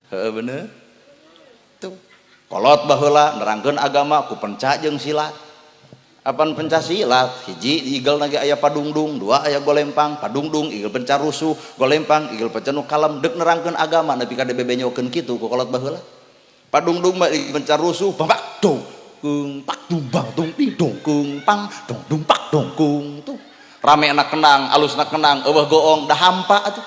Heeh, bener tuh. Kolot baheula nerangkeun agama ku penca jeung silat. Apan penca silat hiji di igel nage aya padungdung, dua aya golempang. Padungdung igel penca rusuh, golempang igel penca nu kalem. Dek nerangkeun agama nepi ka dibebenyokeun kitu ku kolot baheula. Padungdung mah igel penca rusuh, bang dong kung pak dumbang dong ding dong kung pang dong dung pak dong kung. Tuh rame anak kenang, alusna kenang, eueuh goong, dah hampa atuh.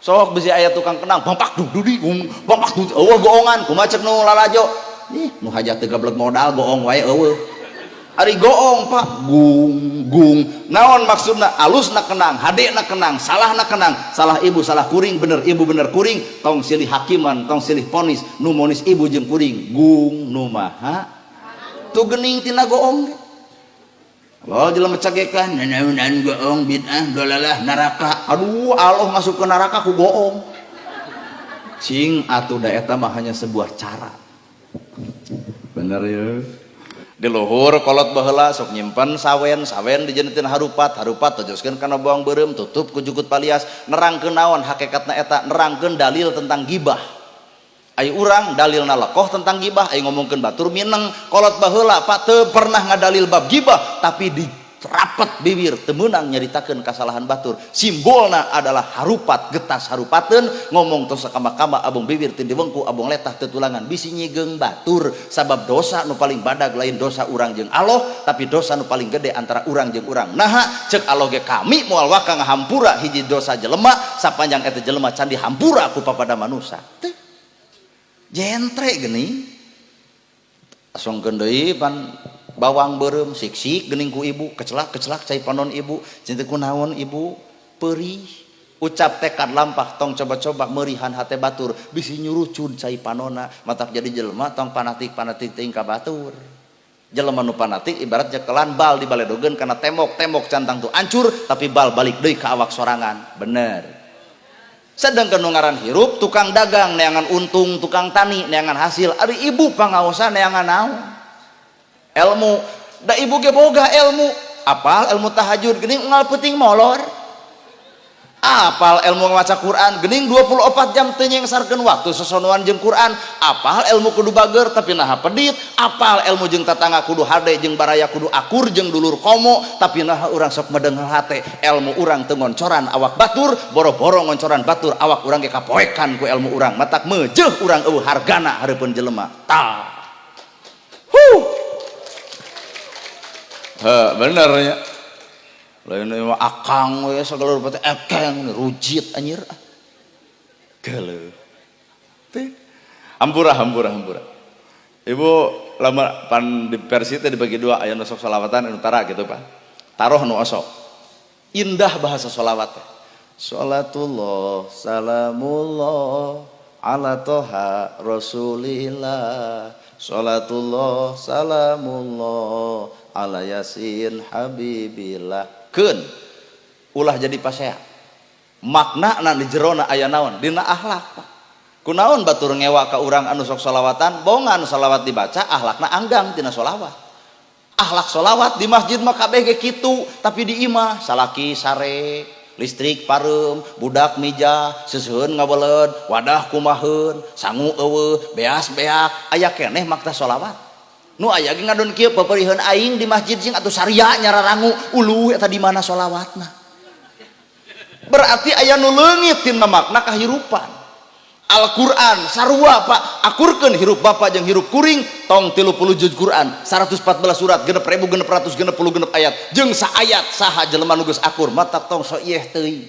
Sok bisi aya tukang kenang, bang pak dung dudi gung bang pak dung, eueuh goongan. Kumaha cek nu lalajo? Ih, nu hajat teu gablek modal, goong wae eueuh. Ari goong, Pak, gung gung naon maksudna? Alusna kenang, hadena kenang, salahna kenang. Salah ibu, salah kuring, bener ibu, bener kuring. Tong silih hakiman, tong silih ponis, nu monis ibu jeung kuring gung nu maha tuh gening tina goong ge. Lo jelema cagekan nanaonan goong, bid'ah, dolalah, neraka. Aduh, Allah masuk ke neraka ku goong. Cing atuh, da eta mah hanya sebuah cara. Bener ya. Di luhur kolot baheula sok nyimpen sawen, sawen dijeneutin harupat, harupat tojoskeun kana bawang beureum, tutup ku jukut palias. Nerangkeun naon hakikatna eta? Nerangkeun dalil tentang gibah. Ai urang dalilna lekoh tentang gibah, ai ngomongkeun batur mineng. Kolot baheula, Pak, teu pernah ngadalil bab gibah, tapi di rapet bibir teu meunang nyaritakeun kasalahan batur. Simbolna adalah harupat, getas harupateun, ngomong tos sakama-kama, abong bibir teu diwengku, abong letah teu tulangan, bisi nyigeung batur. Sabab dosa nu paling badag lain dosa urang jeung Allah, tapi dosa nu paling gede antara urang jeung urang. Naha? Cek Allah ge kami moal waka ngahampura hiji dosa jelema sapanjang eta jelema can dihampura ku papada manusa. Teh jentre geuning. Asongkeun deui pan bawang beureum sik-sik geuning ku ibu, kecelak-kecelak cai panon ibu. Cinta ku naon ibu? Perih. Ucap tekad lampah tong coba-coba merihan hate batur, bisi nyurucun cai panona. Matak jadi jelema tong fanatik-fanatik teuing ka batur. Jelema nu fanatik ibarat nyekelan bal dibaledogeun kana tembok, tembok cantang tuh hancur, tapi bal balik deui ka awak sorangan. Bener. Sedangkan nu ngaran hirup, tukang dagang neangan untung, tukang tani neangan hasil, ari ibu pangaosan neangan naon? Ilmu. Da ibu ge boga ilmu. Apal ilmu tahajud geuning, unggal peuting molor. Apal ilmu maca Quran geuning, 24 jam teu nyengsarkeun waktu sosonoan jeung Quran. Apal ilmu kudu bager, tapi naha pedit. Apal ilmu jeung tatangga kudu hade, jeung baraya kudu akur, jeung dulur komo, tapi naha urang sok medenghel hate? Ilmu urang teu ngoncoran awak batur, boro-boro ngoncoran batur, awak urang ge kapoekan ku ilmu urang. Matak meujeuh urang eueuh hargana hareupeun jelema. Tah, huh. Heh, bener ya. Lain mah akang we segala rupa teh ekeng rujit anjir. Geuleuh. Teh. Hampura, hampura, hampura. Ibu lama pan di versi teh dibagi dua, aya nu sok solawatan, anu tara gitu, Pak. Taruh nu osok. Indah bahasa solawat teh. Salatullah salamullah ala toha rasulillah, salatullah salamullah ala yasin habibillah. Keun ulah jadi pasea. Makna di jerona aya naon? Dina akhlak, Pak. Kunaon batur ngewa ka urang anu sok solawatan? Bongan solawat dibaca, akhlakna anggang tina solawat. Akhlak solawat di masjid mah kabeh ge kitu, tapi di imah salaki sare, listrik pareum, budak mijah, seseuheun ngaweled, wadah kumaheun, sangu eueuh, beas beak, aya keneh makna solawat. Nu aya ge ngadon kieu, peperiheun aing di masjid sing atuh saria nyararangu uluh eta, di mana solawatna? Berarti aya nu leungit tina makna kahirupan. Al-Quran sarua, Pak. Akurkeun hirup bapak jeung hirup kuring. Tong 30 juz Quran, 114 surat, 6666 ayat, jeung saayat saha jelema nu geus akur. Matak tong so ieh teuing.